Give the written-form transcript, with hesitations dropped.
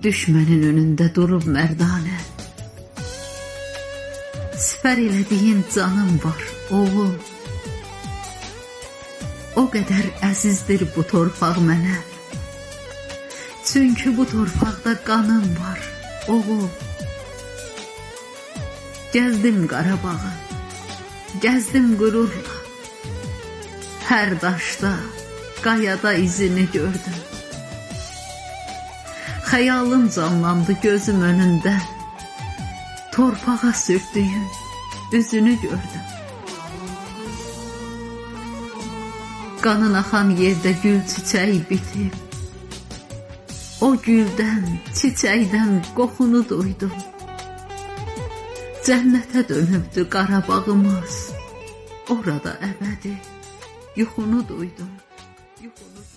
Düşmənin önündə durub mərdanə. Sipər elədiyin canım var, oğul. O qədər əzizdir bu torpaq mənə. Çünki bu torpaqda qanım var, oğul. Gəzdim Qarabağı, gəzdim qürurla. Hər daşda, qayada izini gördüm. Xəyalım canlandı gözüm önündə. Torpağa sürtdüyün üzünü gördüm. Qanın axan yerdə gül çiçək bitib. O güldən, çiçəkdən qoxunu duydum. Cənnətə dönübdü Qarabağımız. Orada əbədi yuxunu duydum. Yuxunu.